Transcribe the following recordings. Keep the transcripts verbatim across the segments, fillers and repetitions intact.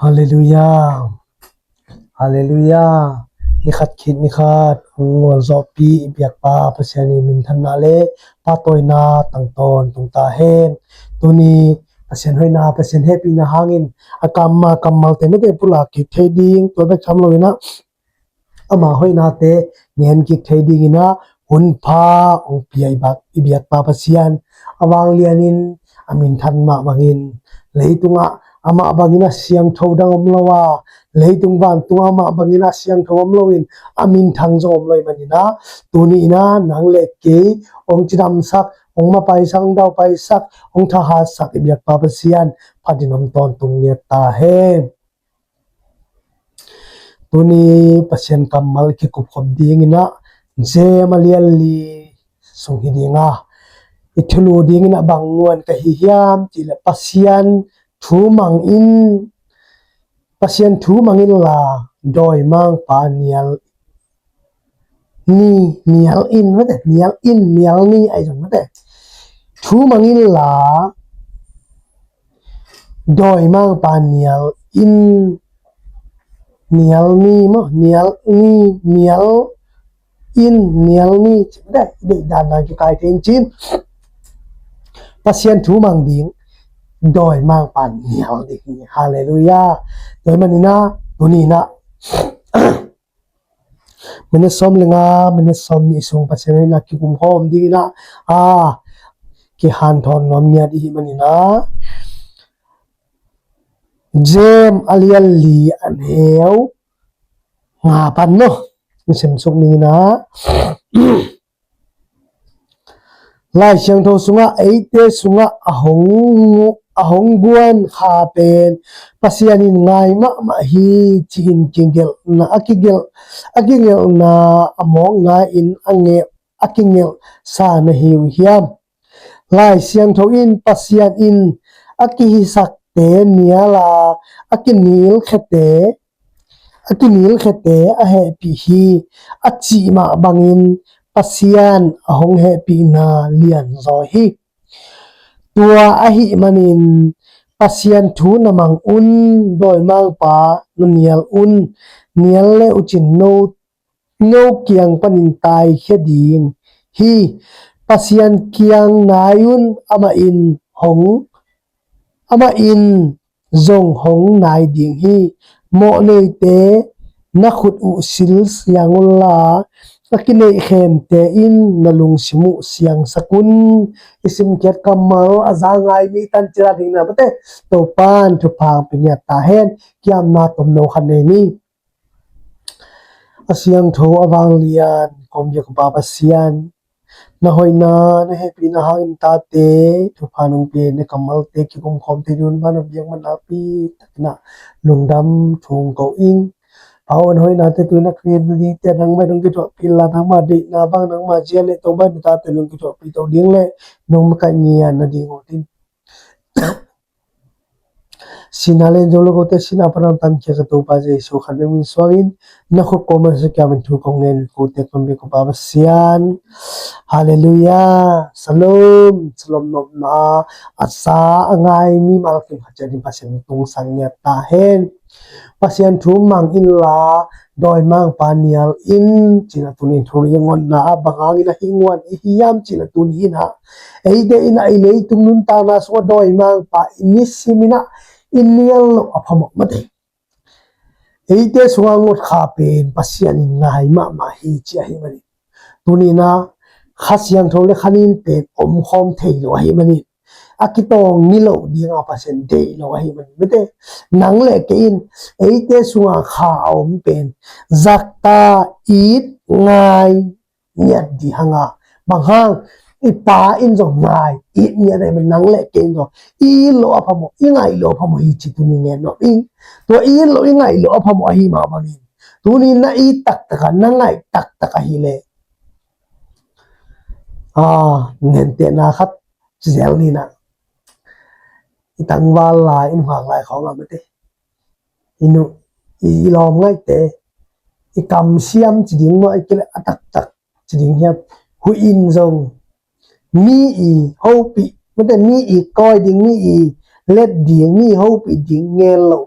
Halleluiah. Halleluiah. Ni khat khit ni khat hong gualzawhpih i biakpa Pasian i minthanna le pahtawina tangtawn tung ta hen. Tuni Pasian hoihna, Pasian hehpihna hangin a kammal, kammalte mite pulak kik thei ding, tua bek tham loin ah ama hoihnate ngen kik thei dingin ah hunpha hong pia i bak, i biakpa Pasian a vanglianin a minthan mah bangin, leitungah amah bangin a siangtho dang om lo a, leitung vantungah amah bangin a siangtho om loin a minthang zong om lo ahih manin ah, tuni in ah nang le kei hong cidamsak, hong mapaisak, hong daupaisak, hong thahatsak i biakpa Pasian phatin om tawntung ngiat ta hen. Tuni Pasian kammal kikupkhop dingin ah James a lian li sung hi ding a, i thulu dingin ah bang nuan ka hi hiam cih leh Pasian thu mang in, Pasian thu mang inla dawimangpa nial ni, nial in, mate, nial in, nial ni ahi zong mate. Thu mang inla dawimangpa nial in, nial ni maw, nial ni, nial in, nial ni, mate, i deihdan na kikai thei in cin. Pasian thu mang ding, dawimangpa nial ding hi. Halleluiah. Tua ahih manin ah, tuni in ah minit sawm le nga, minit sawm nih sung Pasian hoihna kikum khawm dingin ah, a, kihanthawn nuam ngiat i hih manin ah, James a lian li a neu nga pan maw, i simsuk dingin ah, Lai Siangtho sungah eite sungah a hong, a hong guan kha pen Pasian in ngai mahmah hi ci-in kigelhna, a kigelh, a kigelhna a mawkna in a ngelh, a kigelhsa na hi uh hiam? Lai Siangtho in Pasian in a kihisakte nial a, a kinilkhiate a kinilkhiate a hehpih hi a cih mah bangin Pasian a hong hehpihna lianzaw hi. Tua ahih manin Pasian thu na mang un, dawimangpa na nial un, nial le uh cin no, no kiang panin taikhia ding hi. Pasian kiang nai un, amah in hong, amah in zong hong nai ding hi. Mawhneite na khut uh sil siang unla, a kineihkhemte in na lungsim uh siangsak un. I simkhiat kammal a za ngai mi tan cila ding na mate, Topan thupha hong pia ngiat ta hen. Kiamna tomno khat nei ni. A siangtho a vanglian kong biakpa Pasian, na hoihna, na hehpihna hangin tate thupha nong pia, na kammalte kikum khawm thei dingin na biakna nakpi takin ah lungdam thu ko ing. Pa aw, na hoihnate tuni in ah ka ngen nadingte nangmah in hong kithuahpih inla, nangmah deihna bang, nangmah zia le tawh bang na tate nong kithuahpih to ding le nong makaih ngiat nading uh din. Sihna le in zo lo kote sihna pan a hong tankhia ka Topa Jesu khat bek min suangin, na khut kawm a sa kiamin thu kong ngen kote kong biakpa Pasian. Halleluiah. Shalom. Shalom nopna a sa a ngai mimal kim khat ciat in Pasian tungsan ngiat ta hen. Pasian thu mang inla dawimangpa nial in cih na tuni in thu i ngonna ah bang hangin a hi nguan i hiam cih na tuni in ah, eite in ah i leitung nuntakna sungah dawimangpa i nisim in ah i nial loh a phamawh mate. Eite sungah ngot kha pen Pasian in ngai mahmah hi ci ahih manin, tuni in ah Kha Siangtho le kha nin pen omkhawm thei lo ahih manin, a kitawng ni loh ding a Pasian deih lo ahih manin mate, nang le kei in eite sungah kha a om pen zakta, it, ngai ngiat ding hang a, bang hang i Pa in zong ngai it ngiat ahih manin nang le kei in zong i it loh a phamawh, i ngaih loh a phamawh hi ci tuni ngen nuam ing. Tua i it loh i ngaih loh a phamawh ahih mah bangin, tuni na it taktak a, na ngaih taktak ahih leh, a, nentehna khat ci zel ni in ah, i tangval lai, i nungak lai khawng ah mate, i nu, i, i lawm ngaihte, i kamsiam ci ding maw, i kileh a taktak ci ding hiam? Huih in zong mi i hopih mate, mi i kawi ding, mi i let ding, mi i hopih ding ngen loh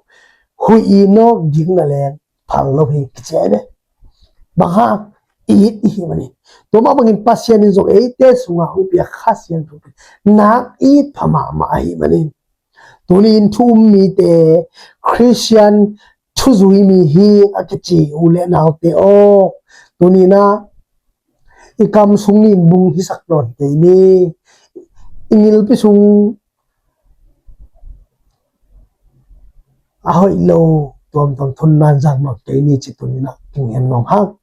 huih i nawk ding na leng phal lo hi kici hi ve. Bang hang? It i hih manin. Tua mah bangin Pasian in zong eite sungah hong pia Kha Siangtho pen nak it pha mahmah ahih manin, tuni in thu um mite, Khristian thuzui mi hi a kici u le naute aw, tuni in ah i kam sung nin bung hisak nawn kei ni. I ngilpi sung a hoih lo tuamtuam thun nan zang nawn kei ni ci tuni in ah kingen nuam hang.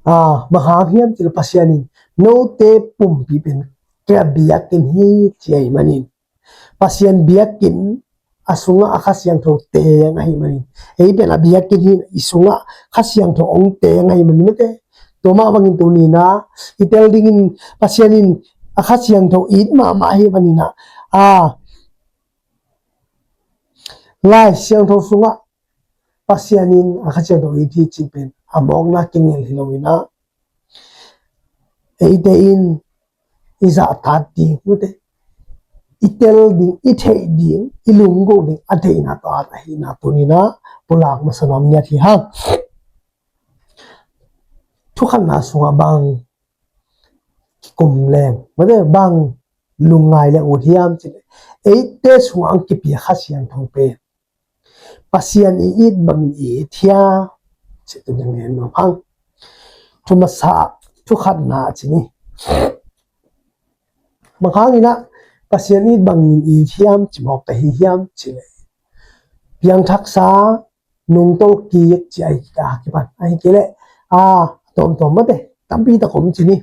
Ah, bang hang hiam cih leh Pasian in note pumpi pen ka biakinn hi ci ahih manin, Pasian biakinn a sungah a Kha Siangtho teng ahih manin, ei pen a biakinn hi, i sungah Kha Siangtho hong teng ahih manin mate. Tua mah bangin tuni in ah i tel dingin Pasian in a Kha Siangtho it mahmah ahih manin ah, ah, Lai Siangtho sungah Pasian in a Kha Siangtho it hi cih pen a mawkna kingel hi lo in ah, eite in i zahtak ding mate, i tel ding, i theih ding, i lunggulh ding a deihna tawh at ahihna tuni in ah pulak masa nuam ngiat hi hang. Thukhatna sungah bang kikum leng mate, bang lungngai leng ut hiam cih leh, eite sungah hong kipia Kha Siangtho pen Pasian i it bangin i it hiam cih tuni in ngen nuam hang. Thu masa, thukhatna ci ni. Bang hangin ah Pasian i it bangin i it hiam ci mawk ka hi hiam cih leh, piangthaksa, nungtolh kik ci ahi ka kipan ahi kei leh, ah, tuamtuam mate, tampi tak om ci ni.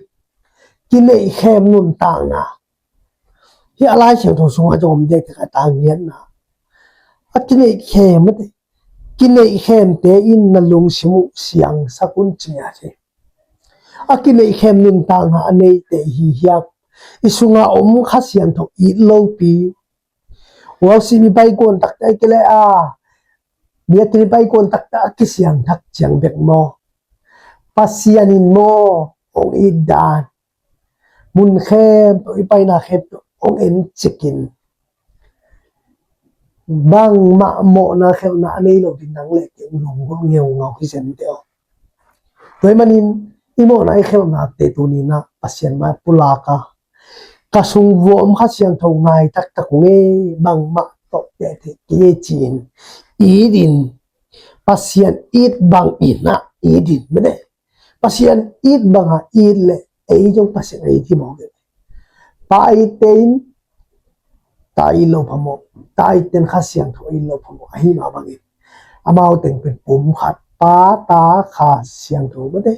Kineihkhem nuntakna hi a Lai Siangtho sungah zong om dek tek a, tang ngiatna. A kineihkhem mate, kineihkhemte in na lungsim uh siangsak un ci a ci. A kineihkhem nuntakna a neite hi hiam? I sungah om Kha Siangtho it lopi, worship i paikuan takte a kile a, biakinn i paikuan takte a kisiangthak ciang bek maw? Pasian in maw hong it dan, mun khempeuh, i paina khempeuh hong en cikin, bangmah mawhna khelhna a nei lo ding nang le kei lunggulh ngeungau hi zen deuh. Tua ahih manin i mawhna i khelhnate tuni in ah Pasian mai pulak a, ka sung vuah om Kha Siangtho ngai taktak ung e, bangmah tawh tehteh kei e ci-in it in, Pasian it bangin ah it in, mene. Pasian it banga it leh ei zong Pasian a it hi mawk e. Pa a itte in ta a it lo phamawh, ta a itte in Kha Siangtho a it lo phamawh ahi mah bangin, amau teng pen pum khat, Pa, Ta, Kha Siangtho mate.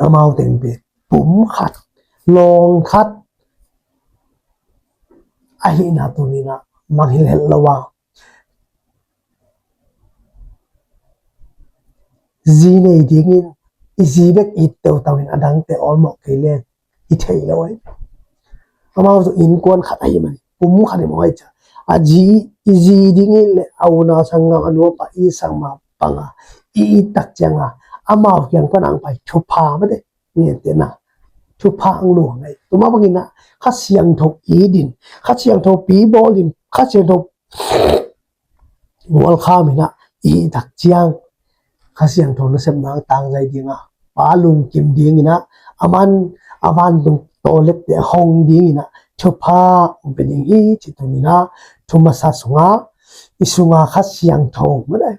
Amau teng pen pum khat, lawng khat ahihna tuni in ah mangngilh het lo a, zi nei dingin i zi bek it teutau in a dangte awlmawh kei leng i thei lo ahi. Amau zong innkuan khat ahih manin pum khat hi mawk ahi ciang, a zi, i zi dingin le a unau sanggam, a nu a pa i sangma panga i it tak cianga amau kiang pan ang pai thupha mate, ngen teh na, thupha ang luang ahi. Tua mah bangin ah Kha Siangtho it in, Kha Siangtho pi bawl in, Kha Siangtho mualkham in ah i it tak ciang, Kha Siangtho nasepna ang tangzai ding a, Pa lungkim ding in ah, aman a vantung tawlette hong ding in ah thupha hong pia ding hi ci tuni in ah, thu masa sungah, i sunga Kha Siangtho mate,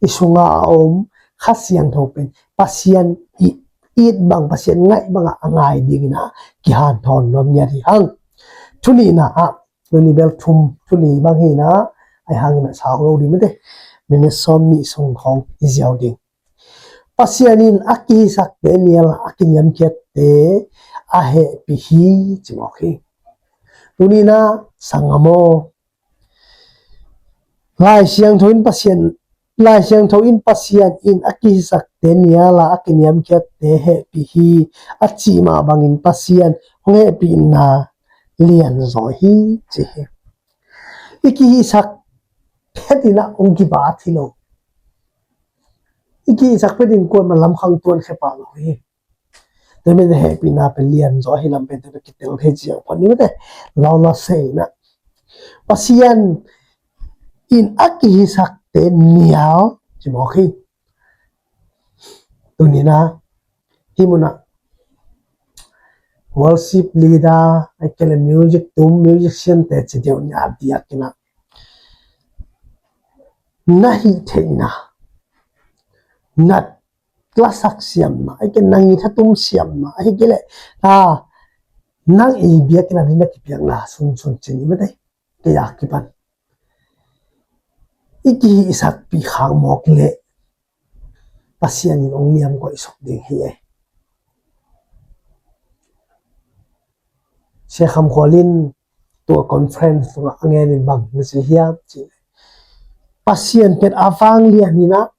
i sunga a om Kha Siangtho pen Pasian i it bang, Pasian ngaih bangah a ngai ding in ah kihanthawn nuam ngiat hi hang. Thu nihna ah, tuni bel thum, thu nih bang hi in ah, ahi hangin ah sau lo ding mate, minit sawm nih sung khawng i ziau ding. Pasian in a kihisakte nial a, a kiniamkhiatte a hehpih hi ci mawk hi. Tuni in ah sanggam aw, Lai Siangtho in Pasian, Lai Siangtho in Pasian in a kihisakte nial a, a kiniamkhiatte hehpih hi a cih mah bangin Pasian hong hehpihna lianzaw hi ci hi. I kihisak phet in ah hong kibat hi lo. I kihisak phet in kuamah lamkhang tuankhia pah lo hi. Tua ahih manin hehpihna pen lianzaw ahi lam pen tua pen kitel thei ciang pan ni mate. Launa sei in ah, Pasian in a kihisakte nial ci mawk hi. Tuni-in ah hih munah worship leader, ahih kei leh music tum, musician te ci deuh ni a diakin ah na hih theihna, na lasak siamna, ahih kei leh na ngithatum siamna, ahih kei leh, a, nang i biakinn ah ding na kipiakna sunsun ci ni mate, kei a kipan i kihisakpih khak mawk leh Pasian in hong niam koih suk ding hi ei. Sia Kham Khual in tua conference tungah a ngen in bang na ci hiam cih leh, Pasian pen a vanglian in ah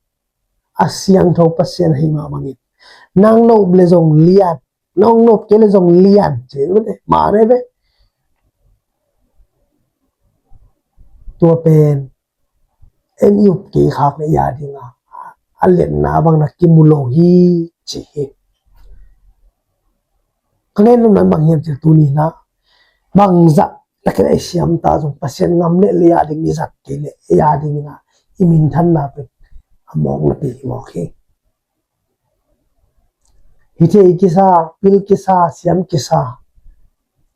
a siangtho Pasian ahih mah bangin nang nop leh zong lian, nang nop kei leh zong lian ci mate, mah nei ve. Tua pen en i up kei khak leh i a dingin a lianna bang na kimu lo hi ci hi. Ka ngen nopna bang hiam cih leh tuni-in ah bangzah takin a i siam ta zong Pasian ngam leh lei a ding i zat kei leh i a dingin ah i minthanna pen a mawk napi hi mawk hi. Hih thei kisa, pil kisa, siam kisa,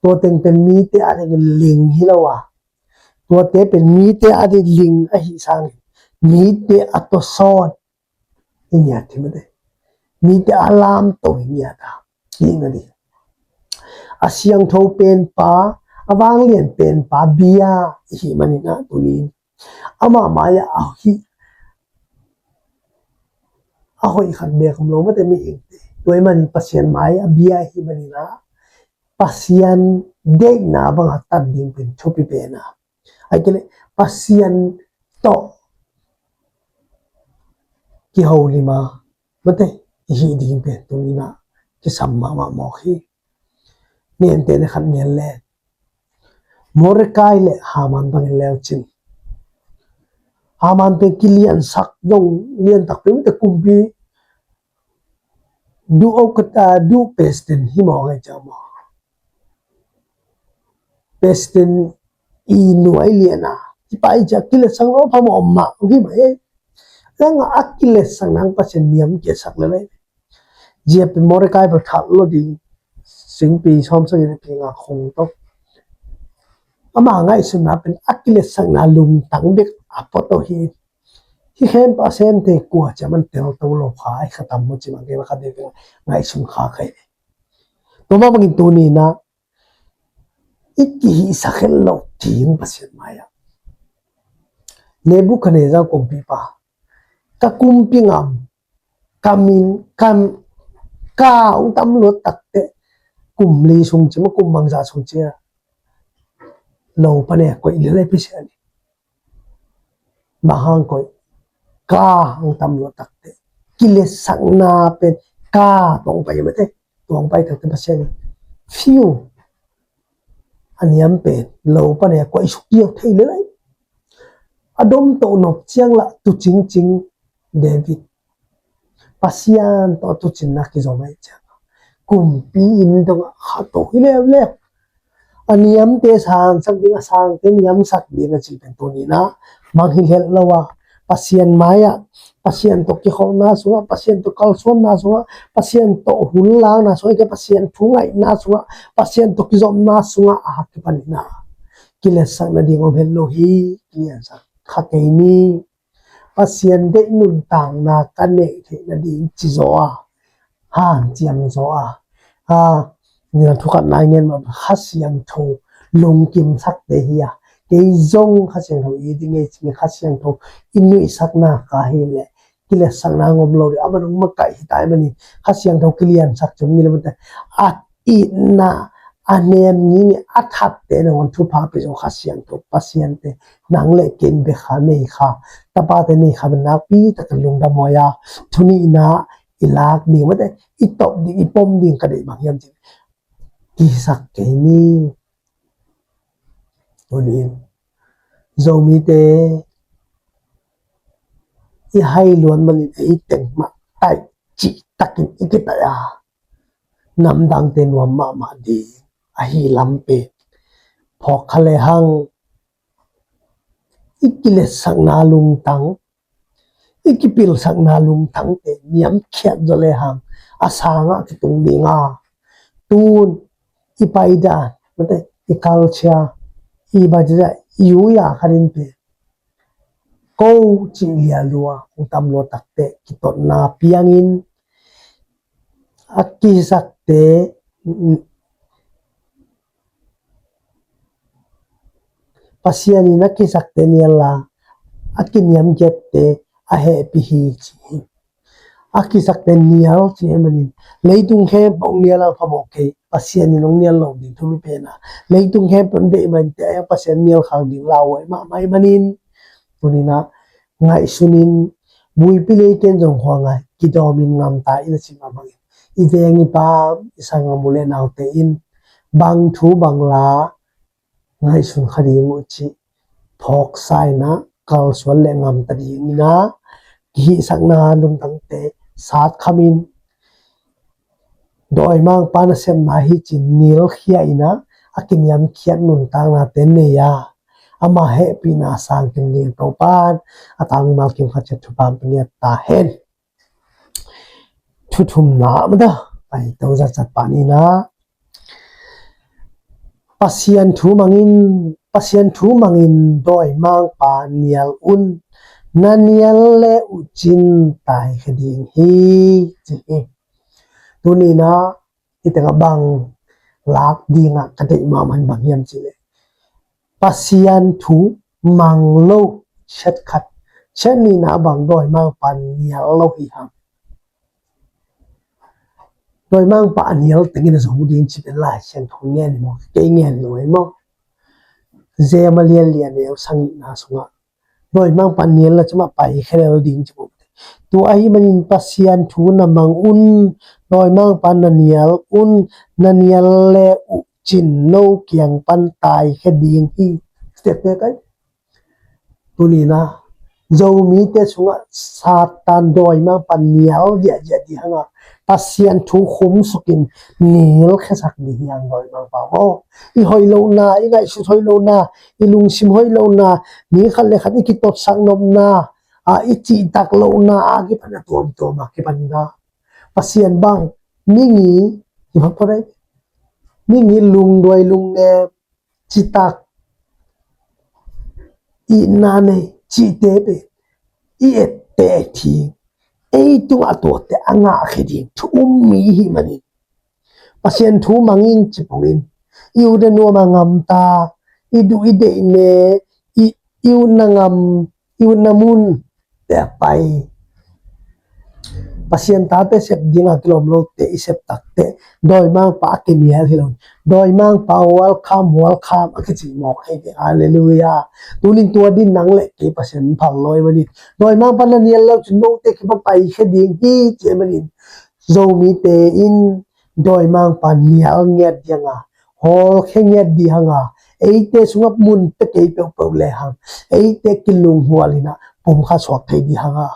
tua teng pen mite a dingin ling hi lo a, tuate pen mite a dingin ling ahih sangin mite a tawsawn i ngiat hi mate, mite a lamto i ngiat a, kihna ding. A siangtho penpa, a vanglian penpa bia i hih manin ah tuni-in amah mai-ah a hih, a hoih khat bek om lo mate, mihingte. Tua ahih manin Pasian mai-ah bia i hih manin ah Pasian deihna banga tat ding pen thupi pen a, ahih kei leh Pasian tawh kiholima mate i hih ding pen tuni-in ah kisam mahmah mawk hi. Nente na khat ngen leh Mordecai leh Haman bangin leu cin. Haman pen kiliansak zong liantak pen mate, kumpi duh au kata duh president hi mawk ngai ciang maw, president i nuai lian a, i pa i ciang kiletsakna om phamawh om mah hi mah ei. Nang a kiletsakna Pasian niam kisak lel ei. Zia pen Mordecai bel that lo ding, singpi sawmsagih leh pi nga khong tawh. Ama ngaihsutna pen a kiletsakna lungtang bek a pua to hi. Hih khempeuh a semte kua ci a man telto lo kha, a i khatam maw ci mah kei mah khat bek ngaihsun kha kei. Tua mah bangin tuni-in ah i kihihsak het loh ding Pasian mai-ah. Nebuchadnezzar kumpipa, ka kumpi ngam, ka min, ka, ka hong tam luat takteh kum li sung ci maw, kum bangzah sung ci a, lo pan e koih lel ei Pasian in. Bang hang koih, ka hong tam luat takteh kiletsakna pen ka tawh hong pai mate, tawh hong pai takteh Pasian in fiu a niam pen lo pan e koih suk kiau thei lel ei. A dom toh nop ciang lah tu cingcing David Pasian tawh tuucinna kizom ahih ciangin kumpi inn dongah kha to hi leuleu. A niamte sangsak ding, a sangte niamsak ding a cih pen tuni-in ah mangngilh het lo a, Pasian mai-ah, Pasian tawh kikholhna sungah, Pasian tawh kalsuanna sungah, Pasian tawh hun lakna sungah, Pasian thu ngaihna sungah, Pasian tawh kizopna sungah a kipanin ah kiletsakna ding om het lo hi. Kiliansak kha kei ni. Pasian deih nuntakna ka neih theih nading ci zaw a, hanciam zaw a, a, nina thukhat nai ngen mah Kha Siangtho lungkimsakte hi a, kei zong Kha Siangtho i ding ei ci, Kha Siangtho i nuihsakna ka hi leh kiletsakna ngom lo ding, a man hong makaih hi ta ahih manin Kha Siangtho kiliansak ci hong ngilh mate. A itna a nem ngingin a thatte nangawn thupha pia zaw Kha Siangtho Pasian te, nang le kei bek kha nei kha, tapate nei kha bek nakpi takin lungdam huai a, thu nihna i lak ding mate, i tawp ding, i pom ding ka deih bang hiam cih leh kisak kei ni. Tuni-in Zomite i hai luan manin ei teng mah taih cih takin i kitaih a, namdangte nuam mahmah ding ahi lam pen phawk kha lehang i kiletsakna lungtang, i kipilsakna lungtangte niamkhiat zaw lehang a sangah kitung ding a, tun i paidan, i culture, i badidah, i uya khatin pen ko cih lialua hong tam lua takteh kitotna piangin a kisakte, Pasian in a kisakte nial a, a kiniamkhiatte a hehpih hi ci hi. A kisakte nial ci hi manin leitung khempeuh hong nial a phamawh kei, Pasian in hong nial lo ding thu mi pen a, leitung khempeuh hong deih manin te a Pasian nial khak ding lauhuai mahmah hi manin, tuninah ngaihsunin buipi lei ken zong khuangai kidawmin ngamta in a cih mah bangin i veng i pam i sanggam u le naute in bang thu bang la ngaihsun kha ding uh cih phawksa inah kalsuan le ngamta dingin a kihihsakna lungtangte sat khamin dawimangpa nasepna hi cin nilkhia inah a kiniamkhiat nuntaknate nei a ama hehpihna sang kim ding Topan a tangmal kim khat ciat thupha pia ta hen. Thuthumna mada pai to zatzat pan inah Pasian thu mangin, Pasian thu mangin dawimangpa nial un, na nial le uh cin taikhia ding hi ci hi. Tuninah i tengah bang lak dingah ka deih mahmah in bang hiam cihleh Pasian thu mang lo ciat khat, ciat nihna bang dawimangpa nial lo hi hang. Dawimangpa a nial tengin a zo ding ci pen Lai Siangtho ngen hi maw, kei ngen lo hi maw? Jem a lianlian neu sangihna sungah dawimangpa nial na cimah pai khelel ding ci maw? Tua ahi manin Pasian thu na mang un, dawimangpa na nial un, na nial le uh cin no kiang pan taikhia ding hi. Step te kai. Tuninah Zomite sungah Satan dawimangpa nial ziahziah dih hanga Pasian thu khumsukin nilkhiasak dih hiang dawimangpa maw? I hoih lohna, i ngaihsut hoih lohna, i lungsim hoih lohna, mi khat le khat i kitotsak nopna a i cihtak lohna a kipan a tuamtuam a kipan inah Pasian bang mingi i phakpha dai mingi lungduai lungnem citak i na nei cihte pen i etteh thing ei tungah a tuate a ngahkhia ding thu um mi hi manin Pasian thu mangin ci pongin i ut a nuam a ngamta, i duh i deih ne, i, i ut na ngam, i ut na mun te a pai. Pasian tate sep dinga kilawm lote i sep takte dawimangpa a kinial hi lo. Dawimangpa welcome, welcome a kici mawk hi ve. Halleluiah. Tunin tua din nang le kei Pasian phal lawi manin dawimangpa na nial lo cin note kipan paikhia ding hi ci manin Zomite in dawimangpa nial ngiat dih hanga, hawlkhia ngiat dih hanga, eite sungah mun pia kei peuhpeuh lehang eite kilunghual inah pumkhat suak thei dih hanga,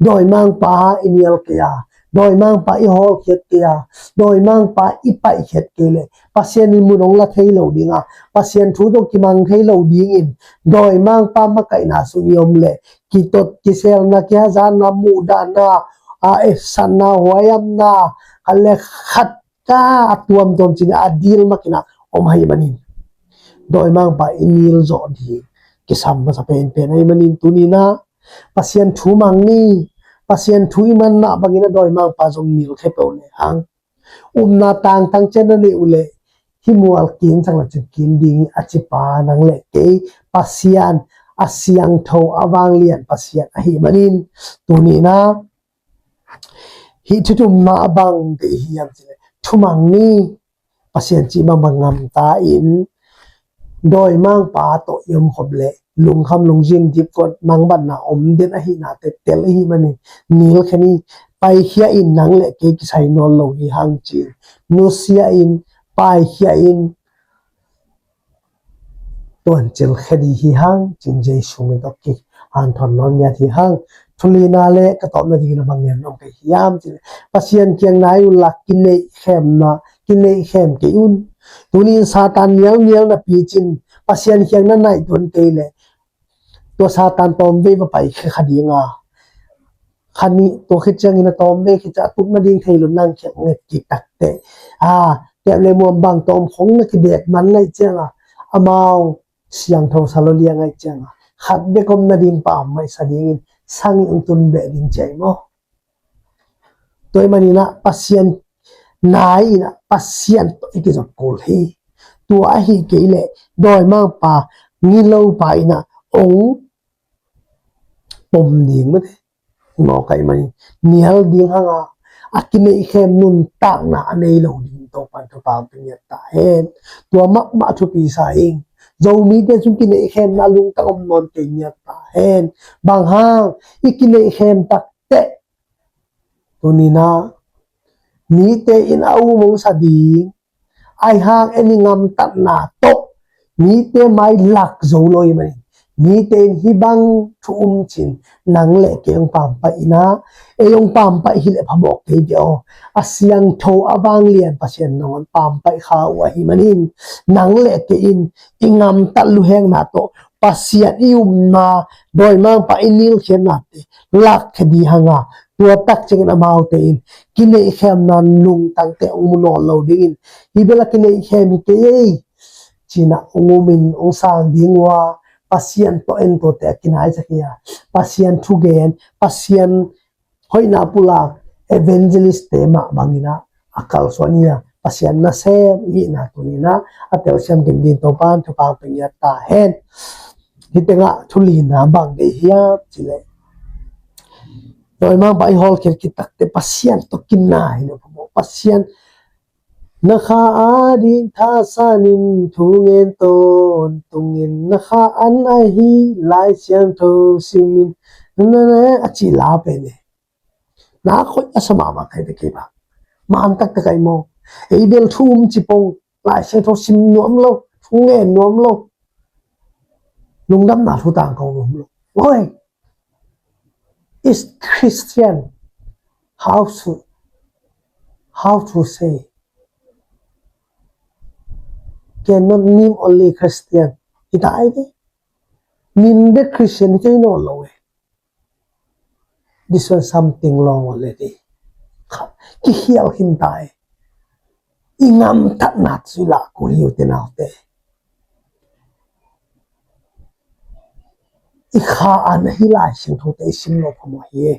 dawimangpa i nial kei a, dawimangpa i hawlkhiat kei a, dawimangpa i paihkhiat kei leh Pasian in mun hong la thei lo dinga, Pasian thu zong kimang thei lo dingin dawimangpa makaihna sung i om leh kitot kiselna, kihazatna, muhdahna, a etsatna, huaihamna, khat le khat ka a tuamtuam cin a dil makin a om ahi manin dawimangpa i nil zawh ding kisam masa penpen ahi manin tuninah Pasian thu mang ni. Pasian thu i manna bangin a dawimangpa zong nilkhia peuh lehang upna tangtang ciat na neih uh leh hih mual kinsak la cin kin ding hi a cipa nang le kei Pasian a siangtho a vanglian Pasian ahi manin tuninah hih thuthumna a bang deih hiam cileh thumang ni. Pasian cih bangbang ngamta in dawimangpa tawh i om khop leh lungkham lungzin dipkuat mangbatna om den ahihna te tel ahi manin nilkhia ni. Paikhia in nang le kei kisai nawn lo hi hang ci-in nusia in paikhia in tuancil khia dih hi hang cin Jesu min tawh kihanthawn nawn ngiat hi hang. Thulina le ka tawpna dingin a bang ngen om kei hiam cileh Pasian kiang nai unla kineih khemna kineih khem kei un. Tunin Satan nialnial napi cin Pasian kiang na naih tuan kei leh tua Satan tawmvei va pai khe kha ding a, kha nih tua khit ciangin a tawmvei khit ciang a tup nading thei lo nang khiat nget kik takteh, a, tep le muam bang tawm khong na kibek man ngaih ciang a, amau siangtho sa lo liang ngaih ciang a, khat bek om nading pa om maih sa dingin sang in tun beh ding ciai maw? Tua ahih manin ah Pasian nai in ah Pasian tawh i kizop kul hi. Tua ahi kei leh dawimangpa, ngilopa in ah ong pom ding mate. Mawk ahih manin nial ding hang a, a kineihkhem nuntakna a nei lo ding Topan thupha pia ngiat ta hen. Tua mahmah thupi sa ing. Zomite sung kineihkhemna lungtang om nawn kei ngiat ta hen. Bang hang i kineihkhem takteh, tuni-in ah mite in a um ong sa ding, ahi hang en i ngamtatna tawh mite mai lak zo lo ahih manin, mite in hih bang thu um cin nang le kei ong pampaih in ah, ei ong pampaih hi leh phamawh kei ve aw. A siangtho a vanglian Pasian nangawn pampaih kha uh ahih manin, nang le kei in i ngamtat luhengna tawh Pasian i umna, dawimangpa i nilkhiatnate lak khe ding hang a, tua tak ciangin amaute in kineihkhemna lungtangte ong mu nawn lo dingin, hih bel a kineihkhem hi kei ei, ci-in ah ong um in ong sang ding uh a, Pasian tawh en tuate a kinaisak hi a, Pasian thugen, Pasian hoihna pulak, evangelist-te mah bangin ah a kalsuan hi a, Pasian nasem i hihna tuni-in ah a telsiam kim ding Topan thupha pia ngiat ta hen. Hih tengah thu lina bang deih hiam cih leh, dawimangpa i hawlkhiat khit takteh Pasian tawh kinai lo phamawh. Pasian na kha ading thasan in thu ngen tawntungin, na kha an ahi Lai Siangtho simin, na na a cih la pen e. Na khoi a sa mahmah kai ve kei ba. Man taktak ai maw. Ei bel thu um ci pong, Lai Siangtho sim nuam lo, thu ngen nuam lo, lungdamna thu tangko nuam lo. Oi, is Christian, how to, how to say, cannot name only Christian. Hi ta ai ve. Min bek Christian hi kei nawn lo e. This one something wrong already. Kha, kikhial khin ta e. I ngamtatna sui lah kul hi uh te naute. I kha an ahi Lai Siangthote i sim lo phamawh hi e.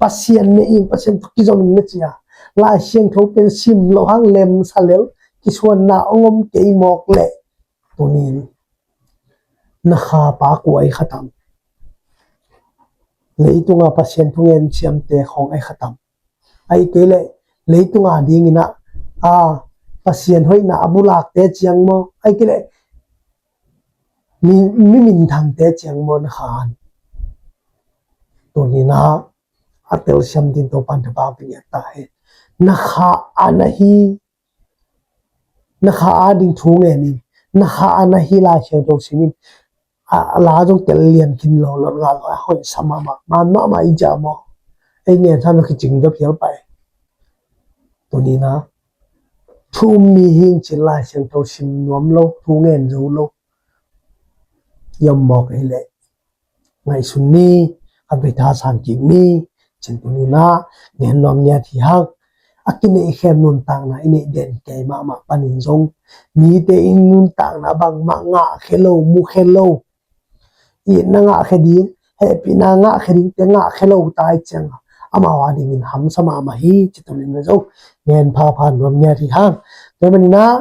Pasian ne ing, Pasian tawh kizom ing na ci a, Lai Siangtho pen sim lo hang lem sa lel, kisuanna ong om kei mawk leh, tuni-in na kha pa kua ahi kha tam? Leitunga Pasian thungen siamte khawng ahi kha tam? Ahih kei leh leitunga dingin ah, a, Pasian hoihna a bulakte ciang maw? Ahih kei leh mi, mi minthangte ciang maw na kha an? Tuni-in ah a telsiam ding Topan thupha pia ngiat ta hen. Na kha an ahi, na kha ading thu ngen in, na kha an ahi Lai Siangtho sim in, a, a la zong tel lian khin lo, lo nga lo, a hoih sa mahmah, man mahmah i ja maw? Ei ngen sa lo kicing dop hial pai. Tuni-in ah thu um mi hi ing cin Lai Siangtho sim nuam lo, thu ngen zo lo, i om mawk ahih leh ngaihsun ni, khatvei thasan kik ni, cin tuni-in ah gen nuam ngiat hi hang. A kineihkhem nuntakna i neih den kei mahmah panin zong mite in nuntakna bangmah ngah khe lo, mu khe lo, itna ngah khe ding, hehpihna ngah khe dingte ngah khe lo ta ahih ciang a, amau adingin hamsa mahmah hi, ci tuni-in zong gen phapha nuam ngiat hi hang. Tua manin ah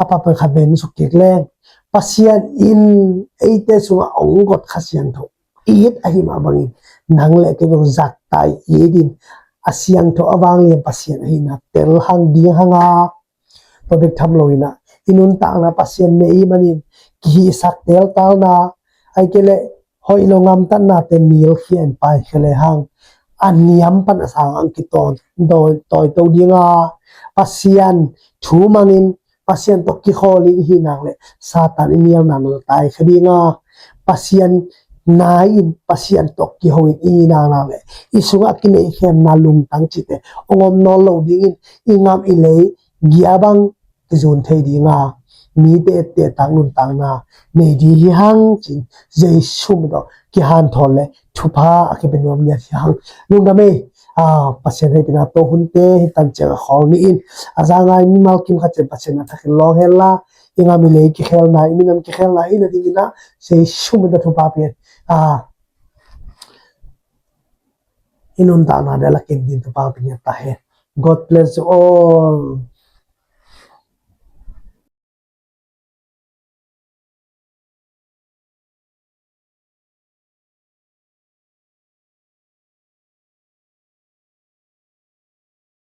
a papan khat ven suk kik leng, Pasian in eite sungah ong got Kha Siangtho it ahi mah bangin, nang le kei zong zahtak i it in, a siangtho a vanglian Pasian ahihna tel hang ding hang a, tua bek tham lo-in ah i nuntakna Pasian ne i manin kihihsak teltalna, ahih kei leh hoih lo ngamtatnate nilkhia in paikhia le hang, a niam pan a sang ang kitawi, tawi, tawito ding a, Pasian thu mangin, Pasian tawh kikhawl in i hih nak leh Satan i nialna na taikhia ding a, Pasian nai in, Pasian tawh kiho in i hih nak leh i sungah kineihkhemna lungtang cihte ong om nawn lo dingin, i ngam i lei gia bang kizun thei ding a, mite etteh tak nuntakna nei ding hi hang ci-in Jesu min tawh kihanthawn le thupha a kipia nuam ngiat hi hang. Lungdam ei. Ah, Pasian hehpihna tawh hunte hih tan ciang a khawl ni in, a za ngai mimal kim khat ciang Pasian a thakin lawng hen la, i ngam i lei kikhelna, i minam kikhelna hi nadingin ah Jesu min tawh thupha pia in. Ah, i nuntakna ding a la kim ding thupha pia ngiat ta hen. God bless you all.